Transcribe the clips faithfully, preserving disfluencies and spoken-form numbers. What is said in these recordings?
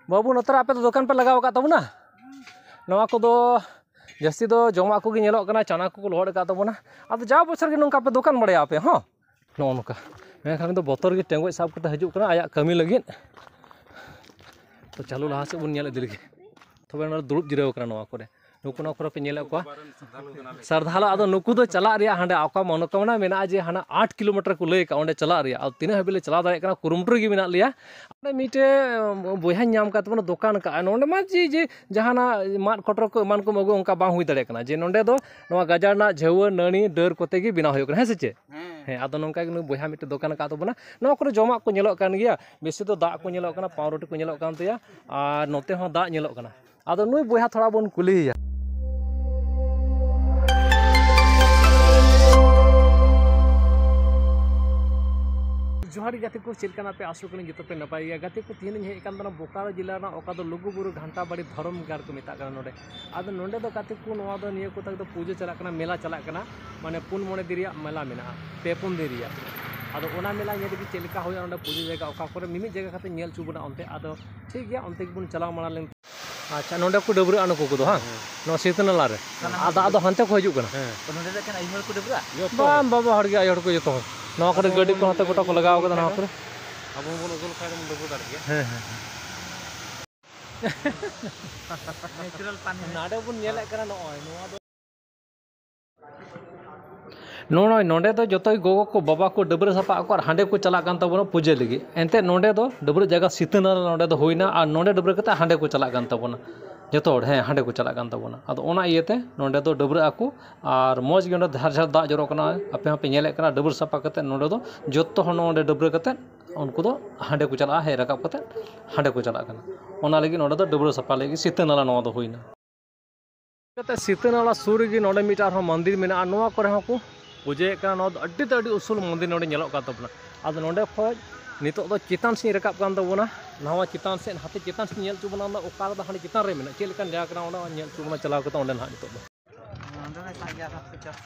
ᱵᱟᱹᱵᱩ, ᱱᱚᱛᱮ ᱨᱮ ᱟᱯᱮ ᱫᱚ ᱫᱚᱠᱟᱱ ᱯᱮ ᱞᱟᱜᱟᱣ ᱟᱠᱟᱫ ᱛᱟᱵᱚᱱᱟ? ᱱᱚᱣᱟ ᱠᱚᱫᱚ ᱡᱟᱹᱥᱛᱤ ᱫᱚ ᱡᱚᱢᱟᱜ ᱠᱚᱜᱮ ᱧᱮᱞᱚᱜ ᱠᱟᱱᱟ, ᱪᱟᱱᱟ ᱠᱚᱠᱚ ᱞᱚᱦᱚᱫ ᱟᱠᱟᱫ ᱛᱟᱵᱚᱱᱟ᱾ ᱟᱫᱚ ᱡᱟᱣ ᱵᱚᱪᱷᱚᱨ ᱜᱮ ᱱᱚᱝᱠᱟ ᱯᱮ ᱫᱚᱠᱟᱱ ᱵᱟᱲᱟᱭᱟ ᱟᱯᱮ ᱦᱚᱸ? ᱱᱚᱜᱼᱚ ᱱᱚᱝᱠᱟ᱾ ᱢᱮᱱᱠᱷᱟᱱ ᱩᱱᱤ ᱫᱚ ᱵᱚᱛᱚᱨ ᱜᱮ ᱴᱮᱸᱜᱚᱡ ᱥᱟᱵ ᱠᱟᱛᱮ ᱦᱤᱡᱩᱜ ᱠᱟᱱᱟ ᱟᱭᱟᱜ ᱠᱟᱹᱢᱤ ᱞᱟᱹᱜᱤᱫ᱾ ᱛᱚ ᱪᱟᱞᱩ ᱞᱟᱦᱟ ᱥᱮᱫ ᱵᱚᱱ ᱧᱮᱞ ᱤᱫᱤ ᱞᱮᱜᱮ᱾ ᱛᱚᱵᱮ ᱱᱚᱰᱮ ᱫᱩᱲᱩᱵ ᱡᱤᱨᱟᱹᱣ ᱟᱠᱟᱱᱟ ᱱᱚᱣᱟ ᱠᱚᱨᱮ᱾ ᱱᱩᱠᱩ ᱱᱚᱣᱟ ᱠᱚᱨᱮ ᱯᱮ ᱧᱮᱞᱮᱫ ᱠᱚᱣᱟ ᱥᱟᱨᱫᱷᱟᱞᱟ᱾ ᱟᱫᱚ ᱱᱩᱠᱩ ᱫᱚ ᱪᱟᱞᱟᱜ ᱨᱮᱭᱟᱜ ᱦᱟᱸᱰᱮ ᱚᱠᱟ ᱢᱚᱱᱳᱠᱟᱢᱚᱱᱟ ᱢᱮᱱᱟᱜᱼᱟ ᱡᱮ ᱦᱟᱱᱟ ᱟᱴ ᱠᱤᱞᱳᱢᱤᱴᱟᱨ ᱠᱚ ᱞᱟᱹᱭ ᱟᱠᱟᱫ, ᱚᱸᱰᱮ ᱪᱟᱞᱟᱜ ᱨᱮᱭᱟᱜ᱾ ᱟᱫᱚ ᱛᱤᱱᱟᱹᱜ ᱦᱟᱹᱵᱤᱡ ᱞᱮ ᱪᱟᱞᱟᱣ ᱫᱟᱲᱮᱭᱟᱜ ᱠᱟᱱᱟ, ᱠᱩᱨᱩᱢᱩᱴᱩ ᱨᱮᱜᱮ ᱢᱮᱱᱟᱜ ᱞᱮᱭᱟ᱾ ᱚᱸᱰᱮ ᱢᱤᱫᱴᱮᱡ ᱵᱚᱭᱦᱟᱧ ᱧᱟᱢ ᱟᱠᱟᱫ ᱛᱟᱵᱚᱱᱟ, ᱫᱚᱠᱟᱱ ᱠᱟᱜᱼᱟ ᱱᱚᱸᱰᱮ ᱢᱟ, ᱡᱮ ᱡᱮ ᱡᱟᱦᱟᱱᱟᱜ ᱢᱟᱫ ᱠᱚᱴᱨᱚ ᱠᱚ ᱮᱢᱟᱱ ᱠᱚᱢ ᱟᱹᱜᱩ, ᱚᱱᱠᱟ ᱵᱟᱝ ᱦᱩᱭ ᱫᱟᱲᱮᱭᱟᱜ ᱠᱟᱱᱟ᱾ ᱡᱮ ᱱᱚᱸᱰᱮ ᱫᱚ ᱱᱚᱣᱟ ᱜᱟᱡᱟᱲ ᱨᱮᱱᱟᱜ ᱡᱷᱟᱹᱣᱟᱹ ᱱᱟᱹᱲᱤ ᱰᱟᱹᱨ ᱠᱚᱛᱮ ᱜᱮ ᱵᱮᱱᱟᱣ ᱦᱩᱭᱩᱜ ᱠᱟᱱᱟ, ᱦᱮᱸ ᱥᱮ ᱪᱮᱫ? ᱦᱮᱸ᱾ ᱦᱮᱸ, ᱟᱫᱚ ᱱᱚᱝᱠᱟ ᱜᱮ ᱱᱩᱭ ᱵᱚᱭᱦᱟ ᱢᱤᱫᱴᱮᱡ ᱫᱚᱠᱟᱱ ᱟᱠᱟᱫ ᱛᱟᱵᱚᱱᱟ᱾ ᱱᱚᱣᱟ ᱠᱚᱨᱮ ᱡᱚᱢᱟᱜ ᱠᱚ ᱧᱮᱞᱚᱜ ᱠᱟᱱ ᱜᱮᱭᱟ, ᱵᱮᱥᱤ ᱫᱚ ᱫᱟᱜ ᱠᱚ ᱧᱮᱞᱚᱜ ᱠᱟᱱᱟ, ᱯᱟᱣᱨᱩᱴᱤ ᱠᱚ ᱧᱮᱞᱚᱜ ᱠᱟᱱ ᱛᱟᱭᱟ, ᱟᱨ ᱱᱚᱛᱮ ᱦᱚᱸ ᱫᱟᱜ ᱧᱮᱞᱚᱜ ᱠᱟᱱᱟ᱾ ᱟᱫᱚ ᱱᱩᱭ ᱵᱚᱭᱦᱟ ᱛᱷᱚᱲᱟ ᱵᱚᱱ ᱠᱩᱞᱤᱭᱮᱭᱟ᱾ ᱡᱚᱦᱟᱨ ᱜᱮ ᱜᱟᱛᱮ ᱠᱚ, ᱪᱮᱫ ᱞᱮᱠᱟ ᱢᱮᱱᱟᱜ ᱯᱮ? ᱟᱥᱚᱜ ᱠᱟᱹᱱᱟᱹᱧ ᱡᱚᱛᱚ ᱯᱮ ᱱᱟᱯᱟᱭ ᱜᱮᱭᱟ᱾ ᱜᱟᱛᱮ ᱠᱚ, ᱛᱮᱦᱮᱧ ᱤᱧ ᱦᱮᱡ ᱟᱠᱟᱱ ᱛᱟᱦᱮᱱᱟ ᱵᱳᱠᱟᱨᱳ ᱡᱮᱞᱟ ᱨᱮᱱᱟᱜ, ᱚᱠᱟ ᱫᱚ ᱞᱩᱜᱩᱵᱩᱨᱩ ᱜᱷᱟᱱᱴᱟ ᱵᱟᱲᱤ ᱫᱷᱚᱨᱚᱢ ᱜᱟᱲ ᱠᱚ ᱢᱮᱛᱟᱜ ᱠᱟᱱᱟ ᱱᱚᱰᱮ᱾ ᱟᱫᱚ ᱱᱚᱰᱮ ᱫᱚ ᱜᱟᱛᱮ ᱠᱚ, ᱱᱚᱣᱟ ᱫᱚ ᱱᱤᱭᱟᱹ ᱠᱚ ᱛᱟᱠ ᱫᱚ ᱯᱩᱡᱟᱹ ᱪᱟᱞᱟᱜ ᱠᱟᱱᱟ, ᱢᱮᱞᱟ ᱪᱟᱞᱟᱜ ᱠᱟᱱᱟ, ᱢᱟᱱᱮ ᱯᱩᱱ ᱢᱚᱬᱮ ᱫᱤᱱ ᱨᱮᱭᱟᱜ ᱢᱮᱞᱟ ᱢᱮᱱᱟᱜᱼᱟ, ᱯᱮ ᱯᱩᱱ ᱫᱤᱱ ᱨᱮᱭᱟᱜ᱾ ᱟᱫᱚ ᱚᱱᱟ ᱢᱮᱞᱟ ᱧᱮᱞ ᱞᱟᱹᱜᱤᱫ ᱪᱮᱫ ᱞᱮᱠᱟ ᱦᱩᱭᱩᱜᱼᱟ ᱱᱚᱰᱮ ᱯᱩᱡᱟᱹ ᱡᱟᱭᱜᱟ, ᱚᱠᱟ ᱠᱚᱨᱮ ᱢᱤᱢᱤᱫ ᱡᱟᱭᱜᱟ ᱠᱟᱛᱮ ᱧᱮᱞ ᱦᱚᱪᱚ ᱵᱚᱱᱟ ᱚᱱᱛᱮ᱾ ᱟᱫᱚ ᱴᱷᱤᱠ ᱜᱮᱭᱟ, ᱚᱱᱛᱮ ᱜᱮᱵᱚᱱ ᱪᱟᱞᱟᱣ ᱢᱟᱲᱟᱝ ᱞᱮᱱ᱾ ᱟᱪᱪᱷᱟ, ᱱᱚᱰᱮ ᱠᱚ ᱰᱟᱹᱵᱽᱨᱟᱹᱜᱼᱟ ᱱᱩᱠᱩ ᱠᱚᱫᱚ, ᱦᱟᱝ? ᱦᱮᱸ᱾ ᱱᱚᱣᱟ ᱥᱤᱛᱟᱹ ᱱᱟᱞᱟ ᱨᱮ᱾ ᱦᱮᱸ᱾ ᱟᱨ ᱫᱟᱜ ᱫᱚ ᱦᱟᱱᱛᱮ ᱠᱷᱚᱱ ᱦᱤᱡᱩᱜ ᱠᱟᱱᱟ? ᱦᱮᱸ᱾ ᱛᱚ ᱱᱚᱰᱮ ᱫᱚ ᱮᱠᱷᱮᱱ ᱟᱭᱳ ᱦᱚᱲ ᱠᱚ ᱰᱟᱹᱵᱽᱨᱟᱹᱜᱼᱟ? ᱡᱚᱛᱚ᱾ ᱵᱟᱝ, ᱵᱟᱵᱟ ᱦᱚᱲ ᱜᱮ, ᱟᱭᱳ ᱦᱚᱲ ᱠᱚ ᱡᱚᱛᱚ ᱦᱚᱲ᱾ ᱱᱚᱣᱟ ᱠᱚᱨᱮ ᱟᱵᱚ ᱜᱟᱹᱰᱤ ᱠᱚ ᱵᱚᱱ ᱦᱟᱱᱛᱮ ᱜᱚᱴᱟ ᱠᱚ ᱞᱟᱜᱟᱣ ᱠᱟᱫᱟ ᱱᱚᱣᱟ ᱠᱚᱨᱮ᱾ ᱟᱵᱚ ᱵᱚᱱ ᱟᱹᱜᱩ ᱞᱮᱠᱷᱟᱱ ᱵᱚᱱ ᱰᱟᱹᱵᱽᱨᱟᱹ ᱫᱟᱲᱮᱜ ᱜᱮᱭᱟ᱾ ᱦᱮᱸ, ᱦᱮᱸ, ᱦᱮᱸ᱾ ᱱᱮᱪᱟᱨᱟᱞ ᱯᱟᱱᱤ᱾ ᱱᱚᱰᱮ ᱵᱚᱱ ᱧᱮᱞᱮᱫ ᱠᱟᱱᱟ, ᱱᱚᱜᱼᱚᱭ ᱱᱚᱣᱟ ᱫᱚ ᱱᱚᱜᱼᱚᱭ ᱱᱚᱰᱮ ᱫᱚ ᱡᱚᱛᱚ ᱜᱚᱜᱚ ᱠᱚ, ᱵᱟᱵᱟ ᱠᱚ ᱰᱟᱹᱵᱽᱨᱟᱹ ᱥᱟᱯᱷᱟ ᱟᱠᱚ ᱟᱨ ᱦᱟᱸᱰᱮ ᱠᱚ ᱪᱟᱞᱟᱜ ᱠᱟᱱ ᱛᱟᱵᱚᱱᱟ ᱯᱩᱡᱟᱹ ᱞᱟᱹᱜᱤᱫ᱾ ᱮᱱᱛᱮᱫ ᱱᱚᱰᱮ ᱫᱚ ᱰᱟᱹᱵᱽᱨᱟᱹ ᱡᱟᱭᱜᱟ ᱥᱤᱛᱟᱹ ᱱᱟᱞᱟ ᱱᱚᱰᱮ ᱫᱚ ᱦᱩᱭᱱᱟ ᱟᱨ ᱱᱚᱰᱮ ᱰᱟᱹᱵᱽᱨᱟᱹ ᱠᱟᱛᱮ ᱦᱟᱸᱰᱮ ᱠᱚ ᱪᱟᱞᱟᱜ ᱠᱟᱱ ᱛᱟᱵᱚᱱᱟ᱾ ᱡᱚᱛᱚ ᱦᱚᱲ, ᱦᱮᱸ, ᱦᱟᱸᱰᱮ ᱠᱚ ᱪᱟᱞᱟᱜ ᱠᱟᱱ ᱛᱟᱵᱚᱱᱟ᱾ ᱟᱫᱚ ᱚᱱᱟ ᱤᱭᱟᱹᱛᱮ ᱱᱚᱰᱮ ᱫᱚ ᱰᱟᱹᱵᱽᱨᱟᱹᱜ ᱟᱠᱚ ᱟᱨ ᱢᱚᱡᱽ ᱜᱮ ᱚᱸᱰᱮ ᱡᱷᱟᱨ ᱡᱷᱟᱨ ᱫᱟᱜ ᱡᱚᱨᱚᱜ ᱠᱟᱱᱟ᱾ ᱟᱯᱮ ᱦᱚᱸᱯᱮ ᱧᱮᱞᱮᱫ ᱠᱟᱱᱟ, ᱰᱟᱹᱵᱽᱨᱟᱹ ᱥᱟᱯᱷᱟ ᱠᱟᱛᱮ ᱱᱚᱰᱮ ᱫᱚ ᱡᱚᱛᱚ ᱦᱚᱲ ᱱᱚᱰᱮ ᱰᱟᱹᱵᱽᱨᱟᱹ ᱠᱟᱛᱮ ᱩᱱᱠᱩ ᱫᱚ ᱦᱟᱸᱰᱮ ᱠᱚ ᱪᱟᱞᱟᱜᱼᱟ, ᱦᱮᱡ ᱨᱟᱠᱟᱵ ᱠᱟᱛᱮ ᱦᱟᱸᱰᱮ ᱠᱚ ᱪᱟᱞᱟᱜ ᱠᱟᱱᱟ᱾ ᱚᱱᱟ ᱞᱟᱹᱜᱤᱫ ᱱᱚᱰᱮ ᱫᱚ ᱰᱟᱹᱵᱽᱨᱟᱹ ᱥᱟᱯᱷᱟ ᱞᱟᱹᱜᱤᱫ ᱥᱤᱛᱟᱹ ᱱᱟᱞᱟ ᱱᱚᱣᱟ ᱫᱚ ᱦᱩᱭᱱᱟ᱾ ᱠᱟᱛᱮ ᱥᱤᱛᱟᱹ ᱱᱟᱞᱟ ᱥᱩᱨ ᱨᱮᱜᱮ ᱱᱚᱰᱮ ᱢᱤᱫᱴᱟᱝ ᱟᱨᱦᱚᱸ ᱢᱚᱱᱫᱤᱨ ᱢᱮᱱᱟᱜᱼᱟ, ᱱᱚᱣᱟ ᱠᱚᱨᱮ ᱦᱚᱸᱠᱚ ᱯᱩᱡᱟᱹᱭᱮᱫ ᱠᱟᱱᱟ᱾ ᱱᱚᱣᱟ ᱫᱚ ᱟᱹᱰᱤ ᱛᱮ ᱟᱹᱰᱤ ᱩᱥᱩᱞ ᱢᱚᱱᱫᱤᱨ ᱱᱚᱰᱮ ᱧᱮᱞᱚᱜ ᱠᱟᱱ ᱛᱟᱵᱚᱱᱟ᱾ ᱟᱫᱚ ᱱᱚᱰᱮ ᱠᱷᱚᱡ ᱱᱤᱛᱚᱜ ᱫᱚ ᱪᱮᱛᱟᱱ ᱥᱮᱫ ᱤᱧ ᱨᱟᱠᱟᱵ ᱠᱟᱱ ᱛᱟᱵᱚᱱᱟ, ᱱᱟᱣᱟ ᱪᱮᱛᱟᱱ ᱥᱮᱫ, ᱦᱟᱱᱛᱮ ᱪᱮᱛᱟᱱ ᱥᱮᱫ ᱤᱧ ᱧᱮᱞ ᱦᱚᱪᱚ ᱵᱚᱱᱟ, ᱚᱱᱟ ᱚᱠᱟ ᱨᱮᱫᱚ ᱦᱟᱸᱰᱮ ᱪᱮᱛᱟᱱ ᱨᱮ ᱢᱮᱱᱟᱜᱼᱟ, ᱪᱮᱫ ᱞᱮᱠᱟᱱ ᱡᱟᱭᱜᱟ ᱠᱟᱱᱟ, ᱚᱸᱰᱮ ᱧᱮᱞ ᱦᱚᱪᱚ ᱵᱚᱱᱟ ᱪᱟᱞᱟᱣ ᱠᱟᱛᱮ ᱚᱸᱰᱮ ᱱᱟᱦᱟᱜ ᱱᱤᱛᱚᱜ ᱫᱚ᱾ ᱱᱚᱰᱮ ᱫᱚ ᱥᱟᱸᱜᱮ ᱟᱨᱦᱚᱸ ᱯᱚᱪᱟᱥ᱾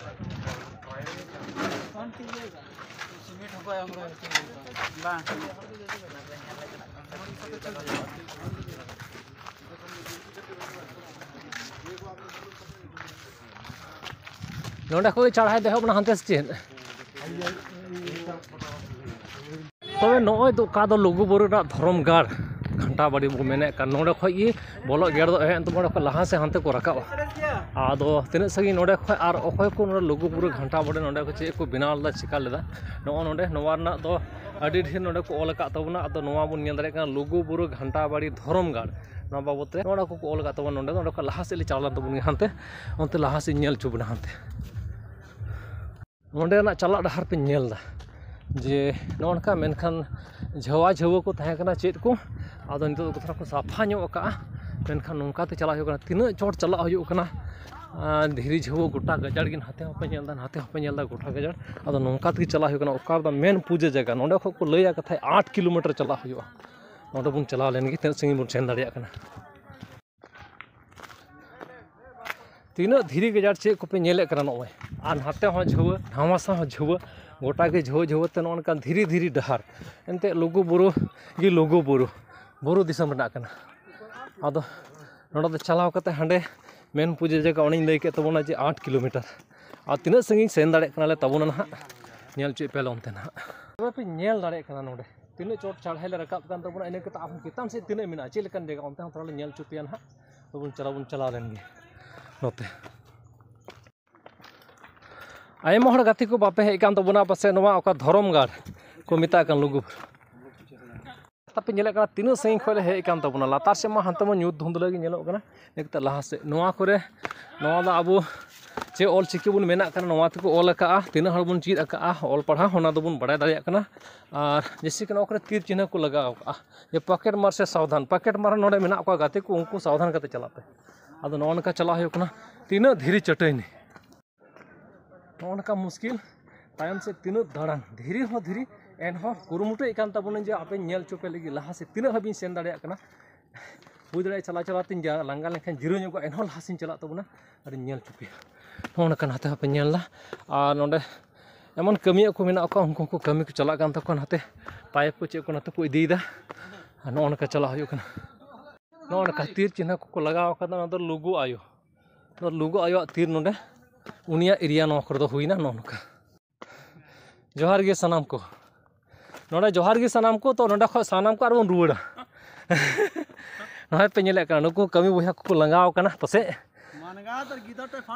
ᱱᱚᱸᱰᱮ ᱠᱷᱚᱱ ᱪᱟᱲᱦᱟᱭ ᱫᱚ ᱮᱦᱚᱵ ᱮᱱᱟ ᱦᱟᱱᱛᱮ ᱥᱮ ᱪᱮᱫ? ᱛᱚᱵᱮ ᱱᱚᱜᱼᱚᱭ ᱫᱚ ᱚᱠᱟ ᱫᱚ ᱞᱩᱜᱩᱵᱩᱨᱩ ᱨᱮᱱᱟᱜ ᱫᱷᱚᱨᱚᱢ ᱜᱟᱲ ᱜᱷᱟᱱᱴᱟ ᱵᱟᱲᱤ ᱵᱚ ᱢᱮᱱᱮᱫ ᱠᱟᱱ, ᱱᱚᱸᱰᱮ ᱠᱷᱚᱱ ᱜᱮ ᱵᱚᱞᱚᱜ ᱜᱮᱴ ᱫᱚ ᱮᱦᱚᱵ ᱮᱱ ᱛᱟᱵᱚᱱᱟ, ᱚᱸᱰᱮ ᱠᱷᱚᱱ ᱞᱟᱦᱟ ᱥᱮᱫ ᱦᱟᱱᱛᱮ ᱠᱚ ᱨᱟᱠᱟᱵᱼᱟ᱾ ᱟᱫᱚ ᱛᱤᱱᱟᱹᱜ ᱥᱟᱺᱜᱤᱧ ᱱᱚᱸᱰᱮ ᱠᱷᱚᱱ ᱟᱨ ᱚᱠᱚᱭ ᱠᱚ ᱱᱚᱸᱰᱮ ᱞᱩᱜᱩᱵᱩᱨᱩ ᱜᱷᱟᱱᱴᱟ ᱵᱟᱲᱤ ᱱᱚᱸᱰᱮ ᱠᱚ ᱪᱮᱫ ᱠᱚ ᱵᱮᱱᱟᱣ ᱞᱮᱫᱟ, ᱪᱤᱠᱟ ᱞᱮᱫᱟ, ᱱᱚᱜᱼᱚ ᱱᱚᱸᱰᱮ ᱱᱚᱣᱟ ᱨᱮᱱᱟᱜ ᱫᱚ ᱟᱹᱰᱤ ᱰᱷᱮᱨ ᱱᱚᱸᱰᱮ ᱠᱚ ᱚᱞ ᱟᱠᱟᱫ ᱛᱟᱵᱚᱱᱟ᱾ ᱟᱫᱚ ᱱᱚᱣᱟ ᱵᱚᱱ ᱧᱮᱞ ᱫᱟᱲᱮᱭᱟᱜ ᱠᱟᱱᱟ ᱞᱩᱜᱩᱵᱩᱨᱩ ᱜᱷᱟᱱᱴᱟ ᱵᱟᱲᱤ ᱫᱷᱚᱨᱚᱢ ᱜᱟᱲ, ᱱᱚᱣᱟ ᱵᱟᱵᱚᱫ ᱨᱮ ᱱᱚᱣᱟ ᱠᱚᱠᱚ ᱚᱞ ᱟᱠᱟᱫ ᱛᱟᱵᱚᱱᱟ ᱱᱚᱸᱰᱮ᱾ ᱱᱚᱸᱰᱮ ᱠᱷᱚᱱ ᱞᱟᱦᱟ ᱥᱮᱫ ᱞᱮ ᱪᱟᱞᱟᱣ ᱞᱮᱱ ᱛᱟᱵᱚᱱ ᱜᱮ ᱦᱟᱱᱛᱮ, ᱚᱱᱛᱮ ᱞᱟᱦᱟ ᱥᱮᱫ ᱧᱮᱞ ᱦᱚᱪᱚ ᱵᱚᱱᱟ ᱦᱟᱱᱛᱮ᱾ ᱱᱚᱸᱰᱮᱱᱟᱜ ᱪᱟᱞᱟᱜ ᱰᱟᱦᱟᱨ ᱯᱮ ᱧᱮᱞ ᱮᱫᱟ ᱡᱮ ᱱᱚᱜᱼᱚ ᱱᱚᱝᱠᱟ, ᱢᱮᱱᱠᱷᱟᱱ ᱡᱷᱟᱹᱣᱟ ᱡᱷᱟᱹᱣᱟᱹ ᱠᱚ ᱛᱟᱦᱮᱸ ᱠᱟᱱᱟ ᱪᱮᱫ ᱠᱚ, ᱟᱫᱚ ᱱᱤᱛᱚᱜ ᱫᱚ ᱠᱚ ᱛᱷᱚᱲᱟ ᱠᱚ ᱥᱟᱯᱷᱟ ᱧᱚᱜ ᱟᱠᱟᱜᱼᱟ᱾ ᱢᱮᱱᱠᱷᱟᱱ ᱱᱚᱝᱠᱟ ᱛᱮ ᱪᱟᱞᱟᱜ ᱦᱩᱭᱩᱜ ᱠᱟᱱᱟ, ᱛᱤᱱᱟᱹᱜ ᱪᱚᱴ ᱪᱟᱞᱟᱜ ᱦᱩᱭᱩᱜ ᱠᱟᱱᱟ᱾ ᱟᱨ ᱫᱷᱤᱨᱤ ᱡᱷᱟᱹᱣᱟᱹ ᱜᱚᱴᱟ ᱜᱟᱡᱟᱲ ᱜᱮ, ᱱᱟᱛᱮ ᱦᱚᱸᱯᱮ ᱧᱮᱞ ᱮᱫᱟ, ᱱᱟᱛᱮ ᱦᱚᱸᱯᱮ ᱧᱮᱞ ᱮᱫᱟ, ᱜᱚᱴᱟ ᱜᱟᱡᱟᱲ᱾ ᱟᱫᱚ ᱱᱚᱝᱠᱟ ᱛᱮᱜᱮ ᱪᱟᱞᱟᱜ ᱦᱩᱭᱩᱜ ᱠᱟᱱᱟ᱾ ᱚᱠᱟ ᱨᱮᱫᱚ ᱢᱮᱱ ᱯᱩᱡᱟᱹ ᱡᱟᱭᱜᱟ, ᱱᱚᱸᱰᱮ ᱠᱷᱚᱱ ᱠᱚ ᱞᱟᱹᱭᱟ ᱠᱟᱛᱷᱟᱡ ᱟᱴ ᱠᱤᱞᱳᱢᱤᱴᱟᱨ ᱪᱟᱞᱟᱜ ᱦᱩᱭᱩᱜᱼᱟ᱾ ᱱᱚᱸᱰᱮ ᱵᱚᱱ ᱪᱟᱞᱟᱣ ᱞᱮᱱ ᱜᱮ, ᱛᱤᱱᱟᱹᱜ ᱥᱟᱺᱜᱤᱧ ᱵᱚᱱ ᱥᱮᱱ ᱫᱟᱲᱮᱭᱟᱜ ᱠᱟᱱᱟ᱾ ᱛᱤᱱᱟᱹᱜ ᱫᱷᱤᱨᱤ ᱜᱟᱡᱟᱲ ᱪᱮᱫ ᱠᱚᱯᱮ ᱧᱮᱞᱮᱫ ᱠᱟᱱᱟ, ᱱᱚᱜᱼᱚᱭ ᱟᱨ ᱱᱟᱛᱮ ᱦᱚᱸ ᱡᱷᱟᱹᱣᱟᱹ, ᱱᱟᱣᱟᱥᱟ ᱦᱚᱸ ᱡᱷᱟᱹᱣᱟᱹ, ᱜᱚᱴᱟ ᱜᱮ ᱡᱷᱟᱹᱣᱟᱹ ᱡᱷᱟᱹᱣᱟᱹ ᱛᱮ ᱱᱚᱜᱼᱚ ᱱᱚᱝᱠᱟᱱ ᱫᱷᱤᱨᱤ ᱫᱷᱤᱨᱤ ᱰᱟᱦᱟᱨ᱾ ᱮᱱᱛᱮᱫ ᱞᱩᱜᱩ ᱵᱩᱨᱩ ᱜᱮ ᱞᱩᱜᱩ ᱵᱩᱨᱩ, ᱵᱩᱨᱩ ᱫᱤᱥᱚᱢ ᱨᱮᱱᱟᱜ ᱠᱟᱱᱟ᱾ ᱟᱫᱚ ᱱᱚᱸᱰᱮ ᱫᱚ ᱪᱟᱞᱟᱣ ᱠᱟᱛᱮ ᱦᱟᱸᱰᱮ ᱢᱮᱱ ᱯᱩᱡᱟᱹ ᱡᱟᱭᱜᱟ ᱚᱱᱮᱧ ᱞᱟᱹᱭ ᱠᱮᱫ ᱛᱟᱵᱚᱱᱟ ᱡᱮ ᱟᱴ ᱠᱤᱞᱳᱢᱤᱴᱟᱨ, ᱟᱨ ᱛᱤᱱᱟᱹᱜ ᱥᱟᱺᱜᱤᱧ ᱥᱮᱱ ᱫᱟᱲᱮᱭᱟᱜ ᱠᱟᱱᱟᱞᱮ ᱛᱟᱵᱚᱱᱟ ᱱᱟᱦᱟᱜ, ᱧᱮᱞ ᱦᱚᱪᱚᱭᱮᱫ ᱯᱮᱭᱟᱞᱮ ᱚᱱᱛᱮ ᱱᱟᱦᱟᱜ᱾ ᱛᱚᱵᱮ ᱯᱮ ᱧᱮᱞ ᱫᱟᱲᱮᱭᱟᱜ ᱠᱟᱱᱟ ᱱᱚᱸᱰᱮ ᱛᱤᱱᱟᱹᱜ ᱪᱚᱴ ᱪᱟᱲᱦᱟᱭ ᱞᱮ ᱨᱟᱠᱟᱵ ᱠᱟᱱ ᱛᱟᱵᱚᱱᱟ, ᱤᱱᱟᱹ ᱠᱟᱛᱮ ᱟᱨᱦᱚᱸ ᱪᱮᱛᱟᱱ ᱥᱮᱫ ᱛᱤᱱᱟᱹᱜ ᱢᱮᱱᱟᱜᱼᱟ, ᱪᱮᱫ ᱞᱮᱠᱟᱱ ᱡᱟᱭᱜᱟ, ᱚᱱᱛᱮ ᱦᱚᱸ ᱛᱷᱚᱲᱟ ᱞᱮ ᱧᱮᱞ ᱦᱚᱪᱚ ᱯᱮᱭᱟ ᱱᱟᱦᱟᱜ᱾ ᱛᱚᱵᱚᱱ ᱪᱟᱞᱟᱣ, ᱵᱚᱱ ᱪᱟᱞᱟᱣ ᱞᱮᱱ ᱜᱮ ᱱᱚᱛᱮ᱾ ᱟᱭᱢᱟ ᱦᱚᱲ ᱜᱟᱛᱮ ᱠᱚ ᱵᱟᱯᱮ ᱦᱮᱡ ᱠᱟᱱ ᱛᱟᱵᱚᱱᱟ ᱯᱟᱥᱮᱡ ᱱᱚᱣᱟ ᱚᱠᱟ ᱫᱷᱚᱨᱚᱢ ᱜᱟᱲ ᱠᱚ ᱢᱮᱛᱟᱜ ᱠᱟᱱ ᱞᱩᱜᱩ ᱵᱩᱨᱩ᱾ ᱛᱟᱯᱮ ᱧᱮᱞᱮᱫ ᱠᱟᱱᱟ ᱛᱤᱱᱟᱹᱜ ᱥᱟᱺᱜᱤᱧ ᱠᱷᱚᱱ ᱞᱮ ᱦᱮᱡ ᱠᱟᱱ ᱛᱟᱵᱚᱱᱟ᱾ ᱞᱟᱛᱟᱨ ᱥᱮᱫ ᱢᱟ ᱦᱟᱱᱛᱮ ᱢᱟ ᱧᱩᱛ ᱫᱷᱩᱸᱫᱽᱞᱟᱹ ᱜᱮ ᱧᱮᱞᱚᱜ ᱠᱟᱱᱟ᱾ ᱱᱤᱛᱚᱜ ᱞᱟᱦᱟ ᱥᱮᱫ ᱱᱚᱣᱟ ᱠᱚᱨᱮ, ᱱᱚᱣᱟ ᱫᱚ ᱟᱵᱚ ᱪᱮᱫ ᱚᱞ ᱪᱤᱠᱤ ᱵᱚᱱ ᱢᱮᱱᱟᱜ ᱠᱟᱱᱟ, ᱱᱚᱣᱟ ᱛᱮᱠᱚ ᱚᱞ ᱟᱠᱟᱜᱼᱟ᱾ ᱛᱤᱱᱟᱹᱜ ᱦᱚᱲ ᱵᱚᱱ ᱪᱮᱫ ᱟᱠᱟᱜᱼᱟ ᱚᱞ ᱯᱟᱲᱦᱟᱣ, ᱚᱱᱟ ᱫᱚᱵᱚᱱ ᱵᱟᱲᱟᱭ ᱫᱟᱲᱮᱭᱟᱜ ᱠᱟᱱᱟ᱾ ᱟᱨ ᱡᱮᱭᱥᱮ ᱠᱤ ᱱᱚᱣᱟ ᱠᱚᱨᱮ ᱛᱤᱨ ᱪᱤᱱᱦᱟᱹ ᱠᱚ ᱞᱟᱜᱟᱣ ᱟᱠᱟᱜᱼᱟ ᱡᱮ ᱯᱚᱠᱮᱴ ᱢᱟᱨ ᱥᱮ ᱥᱟᱵᱫᱷᱟᱱ, ᱯᱚᱠᱮᱴ ᱢᱟᱨ ᱱᱚᱰᱮ ᱢᱮᱱᱟᱜ ᱠᱚᱣᱟ ᱜᱟᱛᱮ ᱠᱚ, ᱩᱱᱠᱩ ᱥᱟᱵᱫᱷᱟᱱ ᱠᱟᱛᱮ ᱪᱟᱞᱟᱜ ᱯᱮ᱾ ᱟᱫᱚ ᱱᱚᱜᱼᱚ ᱱᱚᱝᱠᱟ ᱪᱟᱞᱟᱜ ᱦᱩᱭᱩᱜ ᱠᱟᱱᱟ, ᱛᱤᱱᱟᱹᱜ ᱫᱷᱤᱨᱤ ᱪᱟᱹᱴᱟᱹᱭᱱᱤ᱾ ᱱᱚᱜᱼᱚ ᱱᱚᱝᱠᱟ ᱢᱩᱥᱠᱤᱞ, ᱛᱟᱭᱚᱢ ᱥᱮᱫ ᱛᱤᱱᱟᱹᱜ ᱫᱟᱬᱟᱱ, ᱫᱷᱤᱨᱤ ᱦᱚᱸ ᱫᱷᱤᱨᱤ, ᱮᱱᱦᱚᱸ ᱠᱩᱨᱩᱢᱩᱴᱩᱭᱮᱫ ᱠᱟᱱ ᱛᱟᱵᱚᱱᱟᱹᱧ ᱡᱮ ᱟᱯᱮᱧ ᱧᱮᱞ ᱦᱚᱪᱚ ᱯᱮ ᱞᱟᱹᱜᱤᱫ, ᱞᱟᱦᱟ ᱥᱮᱫ ᱛᱤᱱᱟᱹᱜ ᱦᱟᱹᱵᱤᱡ ᱤᱧ ᱥᱮᱱ ᱫᱟᱲᱮᱭᱟᱜ ᱠᱟᱱᱟ᱾ ᱦᱩᱭ ᱫᱟᱲᱮᱭᱟᱜᱼᱟ ᱪᱟᱞᱟᱣ ᱪᱟᱞᱟᱣ ᱛᱤᱧ ᱡᱟ-, ᱞᱟᱸᱜᱟ ᱞᱮᱱᱠᱷᱟᱱ ᱡᱤᱨᱟᱹᱣ ᱧᱚᱜᱚᱜᱼᱟ, ᱮᱱᱦᱚᱸ ᱞᱟᱦᱟ ᱥᱮᱫ ᱤᱧ ᱪᱟᱞᱟᱜ ᱛᱟᱵᱚᱱᱟ ᱟᱨᱤᱧ ᱧᱮᱞ ᱦᱚᱪᱚ ᱯᱮᱭᱟ᱾ ᱱᱚᱜᱼᱚ ᱱᱚᱝᱠᱟ ᱱᱟᱛᱮ ᱦᱚᱸᱯᱮ ᱧᱮᱞ ᱮᱫᱟ᱾ ᱟᱨ ᱱᱚᱰᱮ ᱮᱢᱚᱱ ᱠᱟᱹᱢᱤᱭᱟᱹ ᱠᱚ ᱢᱮᱱᱟᱜ ᱠᱚᱣᱟ, ᱩᱱᱠᱩ ᱦᱚᱸᱠᱚ ᱠᱟᱹᱢᱤ ᱠᱚ ᱪᱟᱞᱟᱜ ᱠᱟᱱ ᱛᱟᱠᱚᱣᱟ, ᱱᱟᱛᱮ ᱯᱟᱭᱤᱯ ᱠᱚ ᱪᱮᱫ ᱠᱚ ᱱᱟᱛᱮ ᱠᱚ ᱤᱫᱤᱭᱮᱫᱟ᱾ ᱟᱨ ᱱᱚᱜᱼᱚ ᱱᱚᱝᱠᱟ ᱪᱟᱞᱟᱜ ᱦᱩᱭᱩᱜ ᱠᱟᱱᱟ᱾ ᱱᱚᱜᱼᱚ ᱱᱚᱝᱠᱟ ᱛᱤᱨ ᱪᱤᱱᱦᱟᱹ ᱠᱚᱠᱚ ᱞᱟᱜᱟᱣ ᱟᱠᱟᱫᱟ, ᱚᱱᱟ ᱫᱚ ᱞᱩᱜᱩ ᱟᱭᱳ᱾ ᱱᱚᱣᱟ ᱞᱩᱜᱩ ᱟᱭᱳᱣᱟᱜ ᱛᱤᱨ ᱱᱚᱰᱮ, ᱩᱱᱤᱭᱟᱜ ᱮᱨᱤᱭᱟ ᱱᱚᱣᱟ ᱠᱚᱨᱮ ᱫᱚ ᱦᱩᱭᱱᱟ ᱱᱚᱜᱼᱚ ᱱᱚᱝᱠᱟ᱾ ᱡᱚᱦᱟᱨ ᱜᱮ ᱥᱟᱱᱟᱢ ᱠᱚ᱾ ᱱᱚᱰᱮ ᱡᱚᱦᱟᱨ ᱜᱮ ᱥᱟᱱᱟᱢ ᱠᱚ, ᱛᱚ ᱱᱚᱰᱮ ᱠᱷᱚᱱ ᱥᱟᱱᱟᱢ ᱠᱚ ᱟᱨᱵᱚᱱ ᱨᱩᱣᱟᱹᱲᱟ᱾ ᱱᱚᱜᱼᱚᱭ ᱯᱮ ᱧᱮᱞᱮᱫ ᱠᱟᱱᱟ, ᱱᱩᱠᱩ ᱠᱟᱹᱢᱤ ᱵᱚᱭᱦᱟ ᱠᱚᱠᱚ ᱞᱟᱸᱜᱟᱣ ᱠᱟᱱᱟ ᱯᱟᱥᱮᱡ᱾